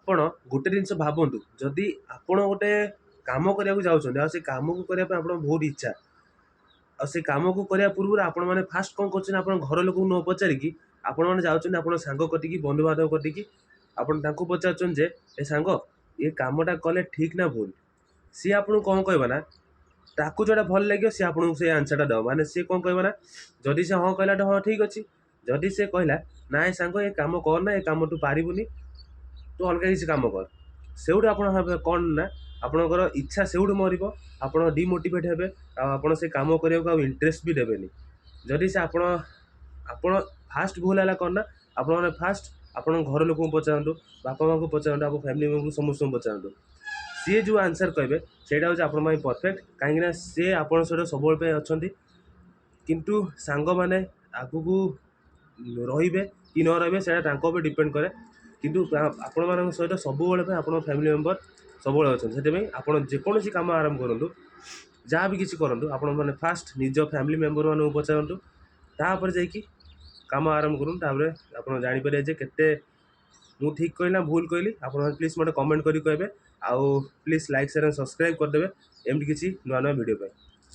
ଆପଣ ଗୋଟେ ଜିନିଷ ଭାବନ୍ତୁ, ଯଦି ଆପଣ ଗୋଟେ କାମ କରିବାକୁ ଯାଉଛନ୍ତି ଆଉ ସେ କାମକୁ କରିବା ପାଇଁ ଆପଣଙ୍କ ବହୁତ ଇଚ୍ଛା, ଆଉ ସେ କାମକୁ କରିବା ପୂର୍ବରୁ ଆପଣମାନେ ଫାଷ୍ଟ କ'ଣ କରୁଛନ୍ତି? ଆପଣ ଘର ଲୋକଙ୍କୁ ନ ପଚାରିକି ଆପଣମାନେ ଯାଉଛନ୍ତି ଆପଣ ସାଙ୍ଗ କତିକି, ବନ୍ଧୁବାନ୍ଧବ କତିକି। ଆପଣ ତାଙ୍କୁ ପଚାରୁଛନ୍ତି ଯେ, ଏ ସାଙ୍ଗ, ଏ କାମଟା କଲେ ଠିକ୍ ନା ଭୁଲ? ସିଏ ଆପଣଙ୍କୁ କ'ଣ କହିବ ନା, ତାକୁ ଯେଉଁଟା ଭଲ ଲାଗିବ ସିଏ ଆପଣଙ୍କୁ ସେଇ ଆନ୍ସରଟା ଦେବ। ମାନେ ସିଏ କ'ଣ କହିବ ନା, ଯଦି ସେ ହଁ କହିଲା ତ ହଁ ଠିକ୍ ଅଛି। ଯଦି ସେ କହିଲା, ନାଇଁ ସାଙ୍ଗ, ଏ କାମ କରନା, ଏ କାମ ତୁ ପାରିବୁନି, ତୁ ଅଲଗା କିଛି କାମ କର, ସେଇଠୁ ଆପଣ ଭାବିବେ କ'ଣ ନା ଆପଣଙ୍କର ଇଚ୍ଛା ସେଇଠୁ ମରିବ, ଆପଣ ଡିମୋଟିଭେଟ୍ ହେବେ ଆଉ ଆପଣ ସେ କାମ କରିବାକୁ ଆଉ ଇଣ୍ଟରେଷ୍ଟ ବି ଦେବେନି। ଯଦି ସେ ଆପଣ ଫାଷ୍ଟ ଭୁଲ ହେଲା କ'ଣ ନା, ଆପଣମାନେ ଫାଷ୍ଟ ଆପଣଙ୍କ ଘର ଲୋକଙ୍କୁ ପଚାରନ୍ତୁ, ବାପା ମାଆଙ୍କୁ ପଚାରନ୍ତୁ, ଆପଣ ଫ୍ୟାମିଲି ମେମ୍ବରଙ୍କୁ ସମସ୍ତଙ୍କୁ ପଚାରନ୍ତୁ। ସିଏ ଯେଉଁ ଆନ୍ସର୍ କହିବେ, ସେଇଟା ହେଉଛି ଆପଣଙ୍କ ପାଇଁ ପରଫେକ୍ଟ, କାହିଁକିନା ସିଏ ଆପଣଙ୍କ ସହିତ ସବୁବେଳେ ପାଇଁ ଅଛନ୍ତି। କିନ୍ତୁ ସାଙ୍ଗମାନେ ଆଗକୁ ରହିବେ କି ନ ରହିବେ, ସେଇଟା ତାଙ୍କ ଉପରେ ଡିପେଣ୍ଡ କରେ। କିନ୍ତୁ ଆପଣମାନଙ୍କ ସହିତ ସବୁବେଳେ ପାଇଁ ଆପଣଙ୍କ ଫ୍ୟାମିଲି ମେମ୍ବର ସବୁବେଳେ ଅଛନ୍ତି। ସେଥିପାଇଁ ଆପଣ ଯେକୌଣସି କାମ ଆରମ୍ଭ କରନ୍ତୁ, ଯାହା ବି କିଛି କରନ୍ତୁ, ଆପଣମାନେ ଫାଷ୍ଟ ନିଜ ଫ୍ୟାମିଲି ମେମ୍ବରମାନଙ୍କୁ ପଚାରନ୍ତୁ, ତାପରେ ଯାଇକି କାମ ଆରମ୍ଭ କରନ୍ତୁ। ତାପରେ ଆପଣ ଜାଣିପାରିବେ ଯେ କେତେ ମୁଁ ଠିକ୍ କହିଲି ନା ଭୁଲ କହିଲି। ଆପଣ ପ୍ଲିଜ୍ ମୋତେ କମେଣ୍ଟ କରି କହିବେ ଆଉ ପ୍ଲିଜ୍ ଲାଇକ୍, ସେୟାର, ସବସ୍କ୍ରାଇବ୍ କରିଦେବେ ଏମିତି କିଛି ନୂଆ ନୂଆ ଭିଡ଼ିଓ ପାଇଁ।